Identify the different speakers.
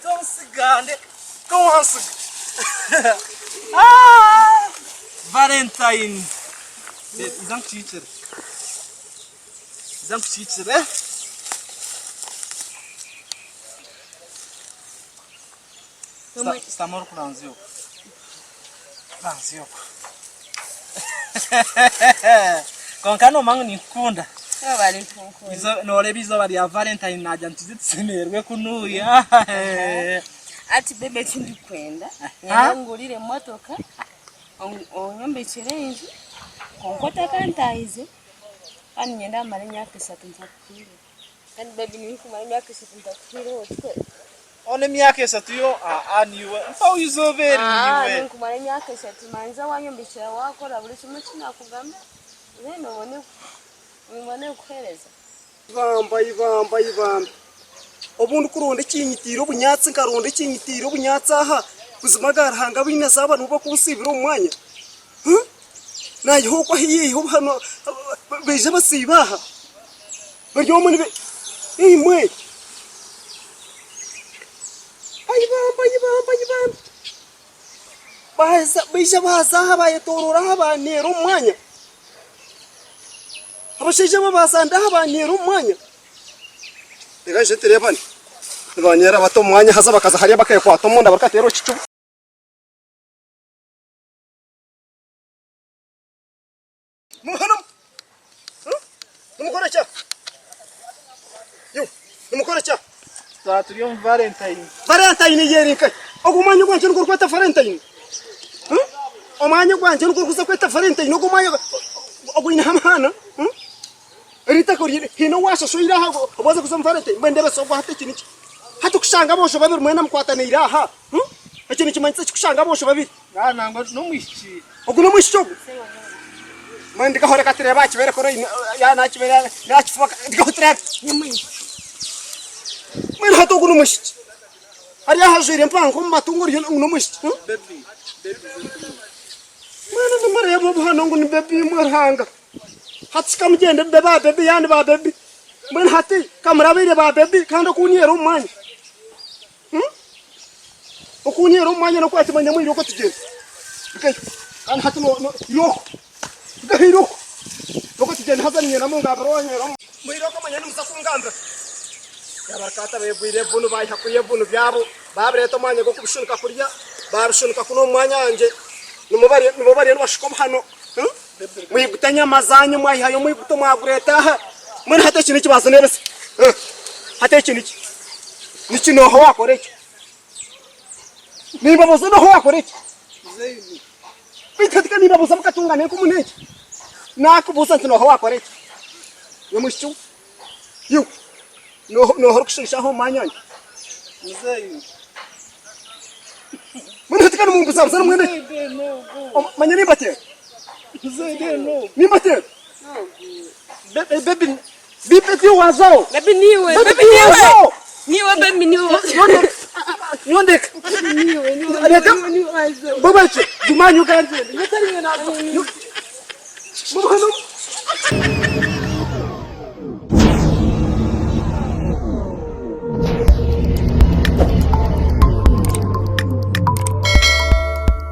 Speaker 1: Tonsiga, ndeka wansiga. Ah! Valentine. Iza nkukiikire. Iza nkukiikire. Sitama orikuranzya okwo. Ranzya okwo. Kwonka noomanya ngu ninkukunda. Nooreeba eizooba rya Valentine naagira ngu tuze tushemererwe kunuuya.
Speaker 2: Hati babe eki ndikwenda, niinyenda ongurire emotoka, onyombekyere enju, kwonka otakantahize, kandi niinyenda mmare emyaka eshatu ntakuhaireho. Kandi babe ninkumara emyaka eshatu ntakuhaireho tikwe?
Speaker 1: Hoona emyaka eshatu yo aa niiwe mpaho eizooba eri niiwe.
Speaker 2: Ninkumara emyaka eshatu manza wanyombekyera wakora buri kimwe eki nakugambira then obone mbone kukuhereza.
Speaker 3: Ibamba ibamba ibamba obu ndikuronda ekinyitiire obunyaatsi nkaronda ekinyitiire obunyaatsi aha buzima ga Ruhanga abainazi aba nibo bakunsiibira omu mwanya huh nayiha oku ahi yaiha obuhano baija basiiba aha bari omwe nibe imwe ai bamba ibamba ibamba baza baija baaza aha bayetoroora aha banteera omu mwanya. Abashaija aba baazanda aha baanyeera omu mwanya. Reero nje tureebane. Nibanyeera bata omu mwanya haza bakaza hariya bakeekwata omunda barikuteera ekicuba. Nimukora ki aha? Iwe nimukora ki aha?
Speaker 1: Twaba turi omu Valentine.
Speaker 3: Valentine eri nkahi? Ogu omwanya ogwangye nigwo orikweta Valentine? Omwanya ogwangye nigwo orikuza kweta Valentine ogu omwanya ogwineho amaani? Eri itaka oriine haine owashashwire aha waaza kuza omu Valentine? Mbwenu ndeebesa ogu hati eki niki? Hati kushanga aboojo babiri mwena mukwataniire aha, ekyo nikimanyisa ki kushanga aboojo babiri?
Speaker 1: Nangwa n'omwishiki.
Speaker 3: Ogu n'omwishiki ogu? Mbwenu ndigaho reka tureebe aha kibeere kuri oine yaaba nakibeere nakifuba ndigaho tureebe. Mbwenu hati ogu n'omwishiki? Ari aha ajwaire empango omu matu ngu oriyo ngu n'omwishiki? Mbwenu nimureeba obu hanu ngu ni bebi imwe Ruhanga. Hati shi kamugyende mube ba bebi yaani ba bebi. Mbwenu hati kamurabaire ba bebi kandi okunyeera omu mwanya. Okunyeera omu mwanya n'oku ati manya mwiroko tugyende. Rugayo. Kandi hati no no iroko. Rugaho iroko. Iroko tugyende haza niinyenda mungambire wanyeera omu. Mwiroko manya nimuza kungambira. Yabarikaata beegwire ebibunu baiha kuriya ebibunu byabo baabireeta omwanya gw'okubishunika kuriya baabishunika kunu omu mwanya wangye nimwo bariyo nimwo bariyo nibashuka obuhano. Mwiguta enyama zaanyu mwaihayo mwiguta mwagureeta aha. Mbwenu hati eki nikibaasa n'ebisa. Hati eki niki? Niki n'oha owaakora ekyo? Nimbabuuza n'oha owaakora ekyo? Beitu hati ka nimbabuuza mukatungana enkumu n'enki? Naakubuuza nti n'oha owaakora ekyo? Iwe mwishiki we, iwe n'oha orikushiisha aha omu mwanya wangye? Mbwenu hati ka nimumbuzabuza nimwenda ki? Manya nimbateera. Nimbateera. Baby, baby tiwe wazaho.
Speaker 2: Baby niwe,
Speaker 3: Baby
Speaker 2: baby
Speaker 3: tiwe
Speaker 2: niwe.
Speaker 3: wazaho.
Speaker 2: Niwe baby niwe.
Speaker 3: Nyondeka.
Speaker 2: Niwe niwe.
Speaker 3: Reka.
Speaker 2: Niwe niwe wazaho.
Speaker 3: Baba ekyo, guma nyuka ngyende. Nyuka rimwe naza. Muhano.